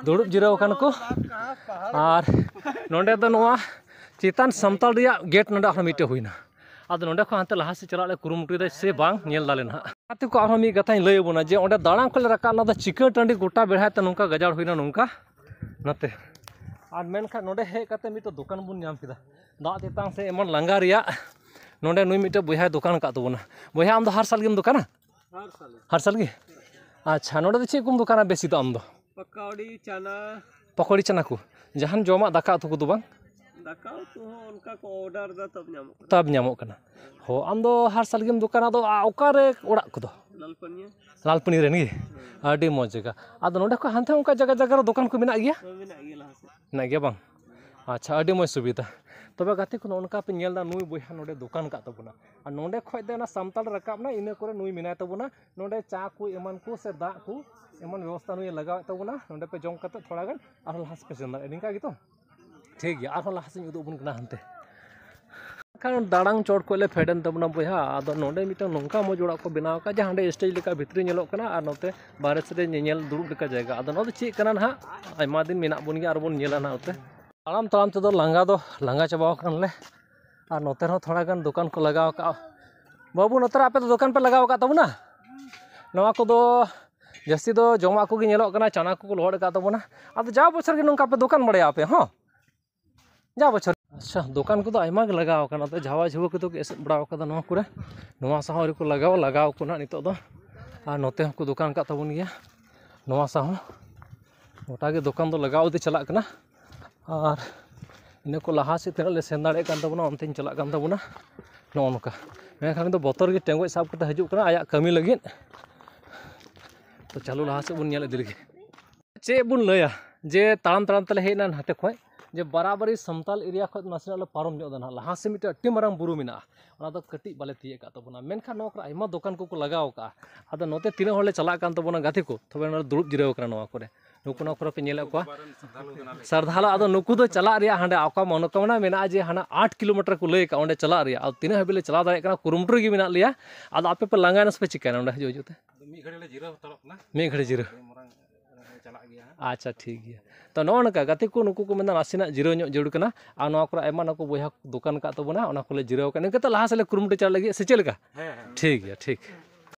ᱫᱩᱲᱩᱵ ᱡᱤᱨᱟᱹᱣ ᱟᱠᱟᱱᱟ ᱠᱚ᱾ ᱟᱨ ᱱᱚᱰᱮ ᱫᱚ ᱱᱚᱣᱟ ᱪᱮᱛᱟᱱ ᱥᱟᱱᱛᱟᱲ ᱨᱮᱭᱟᱜ ᱜᱮᱴ ᱱᱚᱰᱮ ᱟᱨᱦᱚᱸ ᱢᱤᱫᱴᱮᱡ ᱦᱩᱭᱱᱟ᱾ ᱟᱫᱚ ᱱᱚᱰᱮ ᱠᱷᱚᱱ ᱦᱟᱱᱛᱮ ᱞᱟᱦᱟ ᱥᱮᱫ ᱪᱟᱞᱟᱜ ᱞᱮ ᱠᱩᱨᱩᱢᱩᱴᱩᱭᱮᱫᱟ ᱥᱮ ᱵᱟᱝ, ᱧᱮᱞ ᱫᱟᱞᱮ ᱱᱟᱦᱟᱜ᱾ ᱜᱟᱛᱮ ᱠᱚ, ᱟᱨᱦᱚᱸ ᱢᱤᱫ ᱠᱟᱛᱷᱟᱧ ᱞᱟᱹᱭ ᱟᱵᱚᱱᱟ ᱡᱮ ᱚᱸᱰᱮ ᱫᱟᱬᱟᱱ ᱠᱷᱚᱱ ᱞᱮ ᱨᱟᱠᱟᱵ ᱮᱱᱟ, ᱫᱚ ᱪᱤᱠᱟᱹ ᱴᱟᱺᱰᱤ ᱜᱚᱴᱟ ᱵᱮᱲᱦᱟᱭ ᱛᱮ ᱱᱚᱝᱠᱟ ᱜᱟᱡᱟᱲ ᱦᱩᱭᱱᱟ ᱱᱚᱝᱠᱟ ᱱᱚᱛᱮ᱾ ᱟᱨ ᱢᱮᱱᱠᱷᱟᱱ ᱱᱚᱰᱮ ᱦᱮᱡ ᱠᱟᱛᱮ ᱢᱤᱫᱴᱮᱡ ᱫᱚᱠᱟᱱ ᱵᱚᱱ ᱧᱟᱢ ᱠᱮᱫᱟ, ᱫᱟᱜ ᱛᱮᱛᱟᱝ ᱥᱮ ᱮᱢᱚᱱ ᱞᱟᱸᱜᱟ ᱨᱮᱭᱟᱜ᱾ ᱱᱚᱰᱮ ᱱᱩᱭ ᱢᱤᱫᱴᱮᱡ ᱵᱚᱭᱦᱟᱭ ᱫᱚᱠᱟᱱ ᱟᱠᱟᱫ ᱛᱟᱵᱚᱱᱟ᱾ ᱵᱚᱭᱦᱟ, ᱟᱢ ᱫᱚ ᱦᱟᱨ ᱥᱟᱞ ᱜᱮᱢ ᱫᱚᱠᱟᱱᱟ? ᱦᱟᱨ ᱥᱟᱞ᱾ ᱦᱟᱨ ᱥᱟᱞ ᱜᱮ? ᱟᱪᱪᱷᱟ, ᱱᱚᱰᱮ ᱫᱚ ᱪᱮᱫ ᱠᱚᱢ ᱫᱚᱠᱟᱱᱟ ᱵᱮᱥᱤ ᱫᱚ ᱟᱢ ᱫᱚ? ᱯᱟᱠᱚᱲᱤ, ᱪᱟᱱᱟ᱾ ᱯᱟᱠᱚᱲᱤ, ᱪᱟᱱᱟ ᱠᱚ? ᱡᱟᱦᱟᱱ ᱡᱚᱢᱟᱜ, ᱫᱟᱠᱟ ᱩᱛᱩ ᱠᱚᱫᱚ ᱵᱟᱝ? ᱫᱟᱠᱟ ᱩᱛᱩ ᱦᱚᱸ ᱚᱱᱠᱟ ᱠᱚ ᱚᱰᱟᱨ ᱫᱟ, ᱛᱟᱵ ᱧᱟᱢᱚᱜ ᱠᱟᱱᱟ᱾ ᱛᱟᱵ ᱧᱟᱢᱚᱜ ᱠᱟᱱᱟ᱾ ᱦᱚᱸ, ᱟᱢ ᱫᱚ ᱦᱟᱨ ᱥᱟᱞ ᱜᱮᱢ ᱫᱚᱠᱟᱱᱟ, ᱟᱫᱚ ᱟ-, ᱚᱠᱟᱨᱮ ᱚᱲᱟᱜ ᱠᱚᱫᱚ? ᱞᱟᱞᱯᱟᱹᱱᱤᱭᱟᱹ᱾ ᱞᱟᱞᱯᱟᱹᱱᱤ ᱨᱮᱱ ᱜᱮ? ᱟᱹᱰᱤ ᱢᱚᱡᱽ ᱡᱟᱭᱜᱟ᱾ ᱟᱫᱚ ᱱᱚᱰᱮ ᱠᱷᱚᱱ ᱦᱟᱱᱛᱮ ᱚᱱᱠᱟ ᱡᱟᱭᱜᱟ ᱡᱟᱭᱜᱟ ᱨᱮ ᱫᱚᱠᱟᱱ ᱠᱚ ᱢᱮᱱᱟᱜ ᱜᱮᱭᱟ? ᱦᱮᱸ, ᱢᱮᱱᱟᱜ ᱜᱮᱭᱟ ᱞᱟᱦᱟ ᱥᱮᱫ᱾ ᱢᱮᱱᱟᱜ ᱜᱮᱭᱟ ᱵᱟᱝ? ᱟᱪᱪᱷᱟ, ᱟᱹᱰᱤ ᱢᱚᱡᱽ ᱥᱩᱵᱤᱫᱷᱟ᱾ ᱛᱚᱵᱮ ᱜᱟᱛᱮ ᱠᱚ, ᱱᱚᱜᱼᱚ ᱱᱚᱝᱠᱟ ᱯᱮ ᱧᱮᱞ ᱮᱫᱟ, ᱱᱩᱭ ᱵᱚᱭᱦᱟ ᱱᱚᱰᱮ ᱫᱚᱠᱟᱱ ᱟᱠᱟᱫ ᱛᱟᱵᱚᱱᱟ᱾ ᱟᱨ ᱱᱚᱰᱮ ᱠᱷᱚᱡ ᱫᱚ ᱚᱱᱟ ᱥᱟᱢᱛᱟᱞ ᱨᱟᱠᱟᱵ ᱮᱱᱟ, ᱤᱱᱟᱹ ᱠᱚᱨᱮ ᱱᱩᱭ ᱢᱮᱱᱟᱭ ᱛᱟᱵᱚᱱᱟ᱾ ᱱᱚᱰᱮ ᱪᱟ ᱠᱚ ᱮᱢᱟᱱ ᱠᱚ ᱥᱮ ᱫᱟᱜ ᱠᱚ ᱮᱢᱟᱱ ᱵᱮᱵᱚᱥᱛᱷᱟ ᱱᱩᱭᱮ ᱞᱟᱜᱟᱣᱮᱫ ᱛᱟᱵᱚᱱᱟ᱾ ᱱᱚᱰᱮ ᱯᱮ ᱡᱚᱢ ᱠᱟᱛᱮ ᱛᱷᱚᱲᱟ ᱜᱟᱱ ᱟᱨᱦᱚᱸ ᱞᱟᱦᱟ ᱥᱮᱫ ᱯᱮ ᱥᱮᱱ ᱫᱟᱲᱮᱭᱟᱜᱼᱟ᱾ ᱱᱤᱝᱠᱟ ᱜᱮᱛᱚ? ᱴᱷᱤᱠ ᱜᱮᱭᱟ, ᱟᱨᱦᱚᱸ ᱞᱟᱦᱟ ᱥᱮᱫ ᱤᱧ ᱩᱫᱩᱜ ᱟᱵᱚᱱ ᱠᱟᱱᱟ ᱦᱟᱱᱛᱮ᱾ ᱮᱱᱠᱷᱟᱱ ᱫᱟᱲᱟᱝ ᱪᱚᱴ ᱠᱷᱚᱱ ᱞᱮ ᱯᱷᱮᱰ ᱮᱱ ᱛᱟᱵᱚᱱᱟ ᱵᱚᱭᱦᱟ᱾ ᱟᱫᱚ ᱱᱚᱰᱮ ᱢᱤᱫᱴᱟᱝ ᱱᱚᱝᱠᱟ ᱢᱚᱡᱽ ᱚᱲᱟᱜ ᱠᱚ ᱵᱮᱱᱟᱣ ᱟᱠᱟᱫ, ᱡᱟᱦᱟᱸ ᱦᱟᱸᱰᱮ ᱥᱴᱮᱡᱽ ᱞᱮᱠᱟ ᱵᱷᱤᱛᱨᱤ ᱧᱮᱞᱚᱜ ᱠᱟᱱᱟ ᱟᱨ ᱱᱚᱛᱮ ᱵᱟᱦᱨᱮ ᱥᱮᱫ ᱨᱮ ᱧᱮᱧᱮᱞ ᱫᱩᱲᱩᱵ ᱞᱮᱠᱟ ᱡᱟᱭᱜᱟ᱾ ᱟᱫᱚ ᱱᱚᱣᱟ ᱫᱚ ᱪᱮᱫ ᱠᱟᱱᱟ ᱱᱟᱦᱟᱜ, ᱟᱭᱢᱟ ᱫᱤᱱ ᱢᱮᱱᱟᱜ ᱵᱚᱱ ᱜᱮᱭᱟ, ᱟᱨ ᱵᱚᱱ ᱧᱮᱞᱟ ᱱᱟᱦᱟᱜ ᱱᱚᱛᱮ᱾ ᱛᱟᱲᱟᱢ ᱛᱟᱲᱟᱢ ᱛᱮᱫᱚ ᱞᱟᱸᱜᱟ ᱫᱚ ᱞᱟᱸᱜᱟ ᱪᱟᱵᱟᱣ ᱟᱠᱟᱱ ᱞᱮ᱾ ᱟᱨ ᱱᱚᱛᱮ ᱨᱮᱦᱚᱸ ᱛᱷᱚᱲᱟ ᱜᱟᱱ ᱫᱚᱠᱟᱱ ᱠᱚ ᱞᱟᱜᱟᱣ ᱟᱠᱟᱫᱼᱟ᱾ ᱵᱟᱹᱵᱩ, ᱱᱚᱛᱮ ᱨᱮ ᱟᱯᱮ ᱫᱚ ᱫᱚᱠᱟᱱ ᱯᱮ ᱞᱟᱜᱟᱣ ᱟᱠᱟᱫ ᱛᱟᱵᱚᱱᱟ? ᱱᱚᱣᱟ ᱠᱚᱫᱚ ᱡᱟᱹᱥᱛᱤ ᱫᱚ ᱡᱚᱢᱟᱜ ᱠᱚᱜᱮ ᱧᱮᱞᱚᱜ ᱠᱟᱱᱟ, ᱪᱟᱱᱟ ᱠᱚᱠᱚ ᱞᱚᱦᱚᱫ ᱟᱠᱟᱫ ᱛᱟᱵᱚᱱᱟ᱾ ᱟᱫᱚ ᱡᱟᱣ ᱵᱚᱪᱷᱚᱨ ᱜᱮ ᱱᱚᱝᱠᱟ ᱯᱮ ᱫᱚᱠᱟᱱ ᱵᱟᱲᱟᱭᱟ ᱟᱯᱮ ᱦᱚᱸ? ᱡᱟᱣ ᱵᱚᱪᱷᱚᱨ᱾ ᱟᱪᱪᱷᱟ, ᱫᱚᱠᱟᱱ ᱠᱚᱫᱚ ᱟᱭᱢᱟ ᱜᱮ ᱞᱟᱜᱟᱣ ᱟᱠᱟᱱᱟ᱾ ᱟᱫᱚ ᱡᱷᱟᱣᱟ ᱡᱷᱩᱣᱟᱹ ᱠᱚᱫᱚ ᱠᱚ ᱮᱥᱮᱫ ᱵᱟᱲᱟᱣ ᱟᱠᱟᱫᱟ ᱱᱚᱣᱟ ᱠᱚᱨᱮ᱾ ᱱᱚᱣᱟ ᱥᱟᱶ ᱟᱹᱣᱨᱤ ᱠᱚ ᱞᱟᱜᱟᱣᱟ, ᱞᱟᱜᱟᱣ ᱟᱠᱚ ᱱᱟᱦᱟᱜ ᱱᱤᱛᱚᱜ ᱫᱚ᱾ ᱟᱨ ᱱᱚᱛᱮ ᱦᱚᱸᱠᱚ ᱫᱚᱠᱟᱱ ᱟᱠᱟᱫ ᱛᱟᱵᱚᱱ ᱜᱮᱭᱟ ᱱᱚᱣᱟ ᱥᱟᱶ ᱦᱚᱸ᱾ ᱜᱚᱴᱟ ᱜᱮ ᱫᱚᱠᱟᱱ ᱫᱚ ᱞᱟᱜᱟᱣ ᱤᱫᱤ ᱪᱟᱞᱟᱜ ᱠᱟᱱᱟ᱾ ᱟᱨ ᱤᱱᱟᱹ ᱠᱚ ᱞᱟᱦᱟ ᱥᱮᱫ ᱛᱤᱱᱟᱹᱜ ᱞᱮ ᱥᱮᱱ ᱫᱟᱲᱮᱭᱟᱜ ᱠᱟᱱ ᱛᱟᱵᱚᱱᱟ, ᱚᱱᱛᱮᱧ ᱪᱟᱞᱟᱜ ᱠᱟᱱ ᱛᱟᱵᱚᱱᱟ᱾ ᱱᱚᱜᱼᱚ ᱱᱚᱝᱠᱟ᱾ ᱢᱮᱱᱠᱷᱟᱱ ᱫᱚ ᱵᱚᱛᱚᱨ ᱜᱮ ᱴᱮᱸᱜᱚᱡ ᱥᱟᱵ ᱠᱟᱛᱮ ᱦᱤᱡᱩᱜ ᱠᱟᱱᱟ ᱟᱭᱟᱜ ᱠᱟᱹᱢᱤ ᱞᱟᱹᱜᱤᱫ᱾ ᱛᱚ ᱪᱟᱞᱩ ᱞᱟᱦᱟ ᱥᱮᱫ ᱵᱚᱱ ᱧᱮᱞ ᱤᱫᱤ ᱞᱮᱜᱮ᱾ ᱪᱮᱫ ᱵᱚᱱ ᱞᱟᱹᱭᱟ ᱡᱮ ᱛᱟᱲᱟᱢ ᱛᱟᱲᱟᱢ ᱛᱮᱞᱮ ᱦᱮᱡ ᱮᱱᱟ ᱱᱟᱛᱮ ᱠᱷᱚᱡ, ᱡᱮ ᱵᱟᱨᱟᱵᱟᱨᱤ ᱥᱟᱱᱛᱟᱞ ᱮᱨᱤᱭᱟ ᱠᱷᱚᱱ ᱱᱟᱥᱮᱱᱟᱜ ᱞᱮ ᱯᱟᱨᱚᱢ ᱧᱚᱜ ᱮᱫᱟ ᱱᱟᱦᱟᱜ, ᱞᱟᱦᱟ ᱥᱮᱫ ᱢᱤᱫᱴᱮᱱ ᱟᱹᱰᱤ ᱢᱟᱨᱟᱝ ᱵᱩᱨᱩ ᱢᱮᱱᱟᱜᱼᱟ, ᱚᱱᱟ ᱫᱚ ᱠᱟᱹᱴᱤᱡ ᱵᱟᱞᱮ ᱛᱤᱭᱟᱹᱜ ᱟᱠᱟᱫ ᱛᱟᱵᱚᱱᱟ᱾ ᱢᱮᱱᱠᱷᱟᱱ ᱱᱚᱣᱟ ᱠᱚᱨᱮ ᱟᱭᱢᱟ ᱫᱚᱠᱟᱱ ᱠᱚᱠᱚ ᱞᱟᱜᱟᱣ ᱟᱠᱟᱫᱼᱟ᱾ ᱟᱫᱚ ᱱᱚᱛᱮ ᱛᱤᱱᱟᱹᱜ ᱦᱚᱲ ᱞᱮ ᱪᱟᱞᱟᱜ ᱠᱟᱱ ᱛᱟᱵᱚᱱᱟ ᱜᱟᱛᱮ ᱠᱚ, ᱛᱚᱵᱮ ᱱᱚᱰᱮ ᱫᱩᱲᱩᱵ ᱡᱤᱨᱟᱹᱣ ᱟᱠᱟᱱᱟ ᱱᱚᱣᱟ ᱠᱚᱨᱮ᱾ ᱱᱩᱠᱩ ᱱᱚᱣᱟ ᱠᱚᱨᱮ ᱯᱮ ᱧᱮᱞᱮᱫ ᱠᱚᱣᱟ ᱥᱟᱨᱫᱷᱟᱞᱟ᱾ ᱟᱫᱚ ᱱᱩᱠᱩ ᱫᱚ ᱪᱟᱞᱟᱜ ᱨᱮᱭᱟᱜ ᱦᱟᱸᱰᱮ ᱚᱠᱟ ᱢᱚᱱᱳᱠᱟᱢᱚᱱᱟ ᱢᱮᱱᱟᱜᱼᱟ ᱡᱮ ᱦᱟᱱᱟ ᱟᱴ ᱠᱤᱞᱳᱢᱤᱴᱟᱨ ᱠᱚ ᱞᱟᱹᱭ ᱟᱠᱟᱫ, ᱚᱸᱰᱮ ᱪᱟᱞᱟᱜ ᱨᱮᱭᱟᱜ᱾ ᱟᱫᱚ ᱛᱤᱱᱟᱹᱜ ᱦᱟᱹᱵᱤᱡ ᱞᱮ ᱪᱟᱞᱟᱣ ᱫᱟᱲᱮᱭᱟᱜ ᱠᱟᱱᱟ, ᱠᱩᱨᱩᱢᱩᱴᱩ ᱨᱮᱜᱮ ᱢᱮᱱᱟᱜ ᱞᱮᱭᱟ᱾ ᱟᱫᱚ ᱟᱯᱮ ᱯᱮ ᱞᱟᱸᱜᱟᱭᱮᱱᱟ ᱥᱮ ᱯᱮ ᱪᱤᱠᱟᱹᱭᱮᱱᱟ ᱱᱚᱸᱰᱮ ᱦᱤᱡᱩᱜ ᱦᱤᱡᱩᱜ ᱛᱮ? ᱟᱫᱚ ᱢᱤᱫ ᱜᱷᱟᱹᱲᱤᱡ ᱞᱮ ᱡᱤᱨᱟᱹᱣ ᱦᱟᱛᱟᱲᱚᱜ ᱠᱟᱱᱟ᱾ ᱢᱤᱫ ᱜᱷᱟᱹᱲᱤᱡ ᱡᱤᱨᱟᱹᱣ᱾ ᱟᱹᱰᱤ ᱢᱟᱨᱟᱝ ᱨᱮ ᱪᱟᱞᱟᱜ ᱜᱮᱭᱟ ᱦᱟᱸᱜ᱾ ᱟᱪᱪᱷᱟ, ᱴᱷᱤᱠ ᱜᱮᱭᱟ᱾ ᱛᱚ, ᱱᱚᱜᱼᱚ ᱱᱚᱝᱠᱟ ᱜᱟᱛᱮ ᱠᱚ, ᱱᱩᱠᱩ ᱠᱚ ᱢᱮᱱᱫᱟ ᱱᱟᱥᱮᱱᱟᱜ ᱡᱤᱨᱟᱹᱣ ᱧᱚᱜ ᱡᱟᱹᱨᱩᱲ ᱠᱟᱱᱟ᱾ ᱟᱨ ᱱᱚᱣᱟ ᱠᱚᱨᱮ ᱟᱭᱢᱟ ᱱᱩᱠᱩ ᱵᱚᱭᱦᱟ ᱠᱚ ᱫᱚᱠᱟᱱ ᱟᱠᱟᱫ ᱛᱟᱵᱚᱱᱟ, ᱚᱱᱟ ᱠᱚᱞᱮ ᱡᱤᱨᱟᱹᱣ ᱟᱠᱟᱱᱟ᱾ ᱤᱱᱠᱟᱹ ᱛᱮ ᱞᱟᱦᱟ ᱥᱮᱫ ᱞᱮ ᱠᱩᱨᱩᱢᱩᱴᱩ ᱪᱟᱞᱟᱜ ᱞᱟᱹᱜᱤᱫ, ᱥᱮ ᱪᱮᱫ ᱞᱮᱠᱟ? ᱦᱮᱸ, ᱦᱮᱸ᱾ ᱴᱷᱤᱠ ᱜᱮᱭᱟ, ᱴᱷᱤᱠ᱾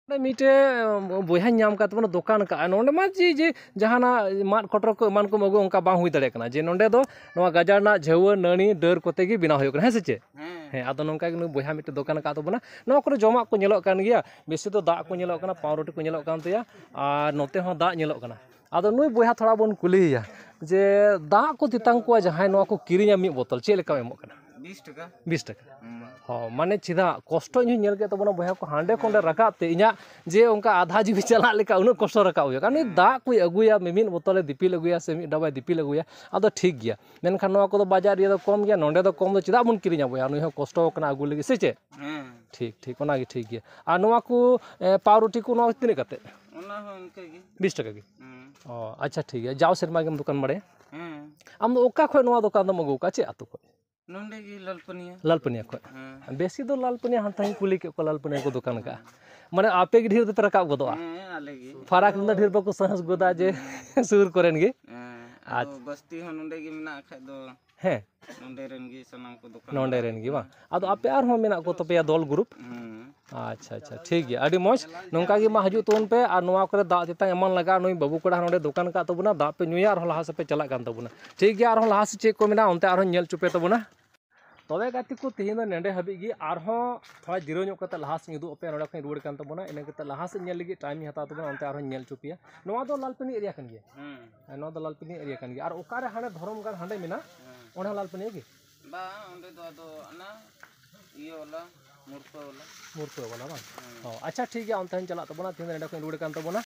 ᱚᱸᱰᱮ ᱢᱤᱫᱴᱮᱡ ᱵᱚᱭᱦᱟᱧ ᱧᱟᱢ ᱠᱟᱫ ᱛᱟᱵᱚᱱᱟ, ᱫᱚᱠᱟᱱ ᱠᱟᱜᱼᱟ᱾ ᱱᱚᱸᱰᱮ ᱢᱟ ᱡᱮ, ᱡᱮ ᱡᱟᱦᱟᱱᱟᱜ ᱢᱟᱫ ᱠᱚᱴᱨᱚ ᱠᱚ ᱮᱢᱟᱱ ᱠᱚᱢ ᱟᱹᱜᱩ, ᱚᱱᱠᱟ ᱵᱟᱝ ᱦᱩᱭ ᱫᱟᱲᱮᱭᱟᱜ ᱠᱟᱱᱟ᱾ ᱡᱮ ᱱᱚᱸᱰᱮ ᱫᱚ ᱱᱚᱣᱟ ᱜᱟᱡᱟᱲ ᱨᱮᱱᱟᱜ ᱡᱷᱟᱹᱣᱟᱹ, ᱱᱟᱹᱲᱤ, ᱰᱟᱹᱨ ᱠᱚᱛᱮ ᱜᱮ ᱵᱮᱱᱟᱣ ᱦᱩᱭᱩᱜ ᱠᱟᱱᱟ, ᱦᱮᱸ ᱥᱮ ᱪᱮᱫ? ᱦᱮᱸ᱾ ᱦᱮᱸ, ᱟᱫᱚ ᱱᱚᱝᱠᱟ ᱜᱮ ᱱᱩᱭ ᱵᱚᱭᱦᱟ ᱢᱤᱫᱴᱮᱡ ᱫᱚᱠᱟᱱ ᱟᱠᱟᱫ ᱛᱟᱵᱚᱱᱟ᱾ ᱱᱚᱣᱟ ᱠᱚᱨᱮ ᱡᱚᱢᱟᱜ ᱠᱚ ᱧᱮᱞᱚᱜ ᱠᱟᱱ ᱜᱮᱭᱟ, ᱵᱮᱥᱤ ᱫᱚ ᱫᱟᱜ ᱠᱚ ᱧᱮᱞᱚᱜ ᱠᱟᱱᱟ, ᱯᱟᱣᱨᱩᱴᱤ ᱠᱚ ᱧᱮᱞᱚᱜ ᱠᱟᱱ ᱛᱟᱭᱟ, ᱟᱨ ᱱᱚᱛᱮ ᱦᱚᱸ ᱫᱟᱜ ᱧᱮᱞᱚᱜ ᱠᱟᱱᱟ᱾ ᱟᱫᱚ ᱱᱩᱭ ᱵᱚᱭᱦᱟ ᱛᱷᱚᱲᱟ ᱵᱚᱱ ᱠᱩᱞᱤᱭᱮᱭᱟ ᱡᱮ ᱫᱟᱜ ᱠᱚ ᱛᱮᱛᱟᱝ ᱠᱚᱣᱟ ᱡᱟᱦᱟᱸᱭ, ᱱᱚᱣᱟ ᱠᱚ ᱠᱤᱨᱤᱧᱟ ᱢᱤᱫ ᱵᱳᱛᱚᱞ, ᱪᱮᱫ ᱞᱮᱠᱟᱢ ᱮᱢᱚᱜ ᱠᱟᱱᱟ? ᱵᱤᱥ ᱴᱟᱠᱟ᱾ ᱵᱤᱥ ᱴᱟᱠᱟ᱾ ᱦᱩᱸ᱾ ᱦᱚᱸ, ᱢᱟᱱᱮ ᱪᱮᱫᱟᱜ ᱠᱚᱥᱴᱚ ᱤᱧ ᱦᱚᱸᱧ ᱧᱮᱞ ᱠᱮᱫ ᱛᱟᱵᱚᱱᱟ ᱵᱚᱭᱦᱟ ᱠᱚ, ᱦᱟᱸᱰᱮ ᱠᱷᱚᱱ ᱚᱸᱰᱮ ᱨᱟᱠᱟᱵ ᱛᱮ ᱤᱧᱟᱹᱜ ᱡᱮ ᱚᱱᱠᱟ ᱟᱫᱷᱟ ᱡᱤᱣᱤ ᱪᱟᱞᱟᱜ ᱞᱮᱠᱟ ᱩᱱᱟᱹᱜ ᱠᱚᱥᱴᱚ ᱨᱟᱠᱟᱵ ᱦᱩᱭᱩᱜᱼᱟ᱾ ᱠᱟᱨᱚᱱ ᱩᱱᱤ ᱦᱮᱸ᱾ ᱫᱟᱜ ᱠᱚᱭ ᱟᱹᱜᱩᱭᱟ, ᱢᱤᱢᱤᱫ ᱵᱳᱛᱚᱞᱮ ᱫᱤᱯᱤᱞ ᱟᱹᱜᱩᱭᱟ ᱥᱮ ᱢᱤᱫ ᱰᱟᱵᱟᱭ ᱫᱤᱯᱤᱞ ᱟᱹᱜᱩᱭᱟ, ᱟᱫᱚ ᱴᱷᱤᱠ ᱜᱮᱭᱟ᱾ ᱢᱮᱱᱠᱷᱟᱱ ᱱᱚᱣᱟ ᱠᱚᱫᱚ ᱵᱟᱡᱟᱨ ᱤᱭᱟᱹ ᱫᱚ ᱠᱚᱢ ᱜᱮᱭᱟ, ᱱᱚᱸᱰᱮ ᱫᱚ ᱠᱚᱢ ᱫᱚ ᱪᱮᱫᱟᱜ ᱵᱚᱱ ᱠᱤᱨᱤᱧᱟ ᱵᱚᱭᱦᱟ? ᱱᱩᱭ ᱦᱚᱸ ᱠᱚᱥᱴᱚ ᱟᱠᱟᱱᱟ ᱟᱹᱜᱩ ᱞᱟᱹᱜᱤᱫ, ᱥᱮ ᱪᱮᱫ? ᱦᱮᱸ᱾ ᱴᱷᱤᱠ, ᱴᱷᱤᱠ, ᱚᱱᱟᱜᱮ ᱴᱷᱤᱠ ᱜᱮᱭᱟ᱾ ᱟᱨ ᱱᱚᱣᱟ ᱠᱚ, ᱮ, ᱯᱟᱣᱨᱩᱴᱤ ᱠᱚ, ᱱᱚᱣᱟ ᱛᱤᱱᱟᱹᱜ ᱠᱟᱛᱮ? ᱚᱱᱟ ᱦᱚᱸ ᱤᱱᱠᱟᱹ ᱜᱮ᱾ ᱵᱤᱥ ᱴᱟᱠᱟ ᱜᱮ? ᱦᱮᱸ᱾ ᱚ, ᱟᱪᱪᱷᱟ, ᱴᱷᱤᱠ ᱜᱮᱭᱟ᱾ ᱡᱟᱣ ᱥᱮᱨᱢᱟ ᱜᱮᱢ ᱫᱚᱠᱟᱱ ᱵᱟᱲᱟᱭᱟ? ᱦᱮᱸ᱾ ᱟᱢ ᱫᱚ ᱚᱠᱟ ᱠᱷᱚᱡ ᱱᱚᱣᱟ ᱫᱚᱠᱟᱱ ᱫᱚᱢ ᱟᱹᱜᱩ ᱟᱠᱟᱫᱼᱟ? ᱪᱮᱫ ᱟᱹᱛᱩ ᱠᱷᱚᱡ? ᱱᱚᱸᱰᱮ ᱜᱮ ᱞᱟᱞᱯᱟᱹᱱᱤᱭᱟᱹ᱾ ᱞᱟᱞᱯᱟᱹᱱᱤᱭᱟᱹ ᱠᱷᱚᱡ? ᱦᱮᱸ᱾ ᱵᱮᱥᱤ ᱫᱚ ᱞᱟᱞᱯᱟᱹᱱᱤᱭᱟᱹ, ᱦᱟᱱᱛᱮ ᱦᱚᱸᱧ ᱠᱩᱞᱤ ᱠᱮᱫ ᱠᱚᱣᱟ, ᱞᱟᱞᱯᱟᱹᱱᱤᱭᱟᱹ ᱠᱚ ᱫᱚᱠᱟᱱ ᱟᱠᱟᱫᱼᱟ᱾ ᱦᱮᱸ᱾ ᱢᱟᱱᱮ ᱟᱯᱮ ᱜᱮ ᱰᱷᱮᱨ ᱫᱚᱯᱮ ᱨᱟᱠᱟᱵ ᱜᱚᱫᱚᱜᱼᱟ? ᱦᱮᱸ, ᱟᱞᱮ ᱜᱮ᱾ ᱯᱷᱟᱨᱟᱠ ᱨᱮᱱ ᱫᱚ ᱰᱷᱮᱨ ᱵᱟᱠᱚ ᱥᱟᱦᱚᱥ ᱜᱚᱫᱟ ᱡᱮ ᱦᱮᱸ᱾ ᱥᱩᱨ ᱠᱚᱨᱮᱱ ᱜᱮ᱾ ᱦᱮᱸ, ᱟᱫᱚ ᱟᱪᱪᱷᱟ᱾ ᱵᱟᱥᱛᱤ ᱦᱚᱸ ᱱᱚᱸᱰᱮ ᱜᱮ ᱢᱮᱱᱟᱜ ᱠᱷᱟᱡ ᱫᱚ ᱦᱮᱸ᱾ ᱱᱚᱸᱰᱮ ᱨᱮᱱ ᱜᱮ ᱥᱟᱱᱟᱢ ᱠᱚ ᱫᱚᱠᱟᱱ ᱱᱚᱸᱰᱮ ᱵᱟᱲᱟ ᱨᱮᱱ ᱜᱮ ᱠᱟᱱᱟ᱾ ᱵᱟᱝ? ᱟᱫᱚ ᱟᱯᱮ ᱟᱨᱦᱚᱸ ᱢᱮᱱᱟᱜ ᱠᱚ ᱛᱟᱯᱮᱭᱟ ᱫᱚᱞ ᱜᱨᱩᱯ? ᱦᱩᱸ᱾ ᱟᱪᱪᱷᱟ, ᱟᱪᱪᱷᱟ, ᱴᱷᱤᱠ ᱜᱮᱭᱟ, ᱟᱹᱰᱤ ᱢᱚᱡᱽ᱾ ᱱᱚᱝᱠᱟ ᱜᱮ ᱢᱟ ᱦᱤᱡᱩᱜ ᱛᱟᱵᱚᱱ ᱯᱮ, ᱟᱨ ᱱᱚᱣᱟ ᱠᱚᱨᱮ ᱫᱟᱜ ᱛᱮᱛᱟᱝ ᱮᱢᱟᱱ ᱞᱟᱜᱟᱜᱼᱟ, ᱱᱩᱭ ᱵᱟᱹᱵᱩ ᱠᱚᱲᱟ ᱱᱚᱸᱰᱮ ᱫᱚᱠᱟᱱ ᱟᱠᱟᱫ ᱛᱟᱵᱚᱱᱟ, ᱫᱟᱜ ᱯᱮ ᱧᱩᱭᱟ, ᱟᱨᱦᱚᱸ ᱞᱟᱦᱟ ᱥᱮᱫ ᱯᱮ ᱪᱟᱞᱟᱜ ᱠᱟᱱ ᱛᱟᱵᱚᱱᱟ᱾ ᱴᱷᱤᱠ ᱜᱮᱭᱟ, ᱟᱨᱦᱚᱸ ᱞᱟᱦᱟ ᱥᱮᱫ ᱪᱮᱫ ᱠᱚ ᱢᱮᱱᱟᱜᱼᱟ, ᱚᱱᱛᱮ ᱟᱨᱦᱚᱸ ᱧᱮᱞ ᱦᱚᱪᱚ ᱯᱮ ᱛᱟᱵᱚᱱᱟ᱾ ᱛᱚᱵᱮ ᱜᱟᱛᱮ ᱠᱚ, ᱛᱮᱦᱮᱧ ᱫᱚ ᱱᱚᱸᱰᱮ ᱦᱟᱹᱵᱤᱡ ᱜᱮ, ᱟᱨᱦᱚᱸ ᱛᱷᱚᱲᱟ ᱡᱤᱨᱟᱹᱣ ᱧᱚᱜ ᱠᱟᱛᱮ ᱞᱟᱦᱟ ᱥᱮᱫ ᱤᱧ ᱩᱫᱩᱜ ᱟᱯᱮᱭᱟ, ᱱᱚᱸᱰᱮ ᱠᱷᱚᱱ ᱤᱧ ᱨᱩᱣᱟᱹᱲ ᱠᱟᱱ ᱛᱟᱵᱚᱱᱟ, ᱤᱱᱟᱹ ᱠᱟᱛᱮ ᱞᱟᱦᱟ ᱥᱮᱫ ᱧᱮᱞ ᱞᱟᱹᱜᱤᱫ ᱴᱟᱭᱤᱢ ᱤᱧ ᱦᱟᱛᱟᱣ ᱛᱟᱵᱚᱱᱟ, ᱚᱱᱛᱮ ᱟᱨᱦᱚᱸ ᱧᱮᱞ ᱦᱚᱪᱚ ᱯᱮᱭᱟ᱾ ᱱᱚᱣᱟ ᱫᱚ ᱞᱟᱞᱯᱟᱹᱱᱤ ᱮᱨᱤᱭᱟ ᱠᱟᱱ ᱜᱮᱭᱟ᱾ ᱦᱮᱸ᱾ ᱦᱮᱸ, ᱱᱚᱣᱟ ᱫᱚ ᱞᱟᱞᱯᱟᱹᱱᱤ ᱮᱨᱤᱭᱟ ᱠᱟᱱ ᱜᱮᱭᱟ᱾ ᱟᱨ ᱚᱠᱟᱨᱮ ᱦᱟᱸᱰᱮ ᱫᱷᱚᱨᱚᱢ ᱜᱟᱲ ᱦᱟᱸᱰᱮ ᱢᱮᱱᱟᱜ, ᱦᱮᱸ᱾ ᱚᱸᱰᱮ ᱦᱚᱸ ᱞᱟᱞᱯᱟᱹᱱᱤ ᱜᱮ? ᱵᱟᱝ, ᱚᱸᱰᱮ ᱫᱚ ᱟᱫᱚ ᱚᱱᱟ ᱤᱭᱟᱹ ᱵᱟᱞᱟ, ᱢᱩᱨᱯᱟᱹ ᱵᱟᱞᱟ᱾ ᱢᱩᱨᱯᱟᱹ ᱵᱟᱞᱟ ᱵᱟᱝ? ᱦᱮᱸ᱾ ᱚ, ᱟᱪᱪᱷᱟ, ᱴᱷᱤᱠ ᱜᱮᱭᱟ, ᱚᱱᱛᱮ ᱦᱚᱸᱧ ᱪᱟᱞᱟᱜ ᱛᱟᱵᱚᱱᱟ, ᱛᱮᱦᱮᱧ ᱫᱚ ᱱᱚᱸᱰᱮ ᱠᱷᱚᱱ ᱨᱩᱣᱟᱹᱲ ᱠᱟᱱ ᱛᱟᱵᱚᱱᱟ᱾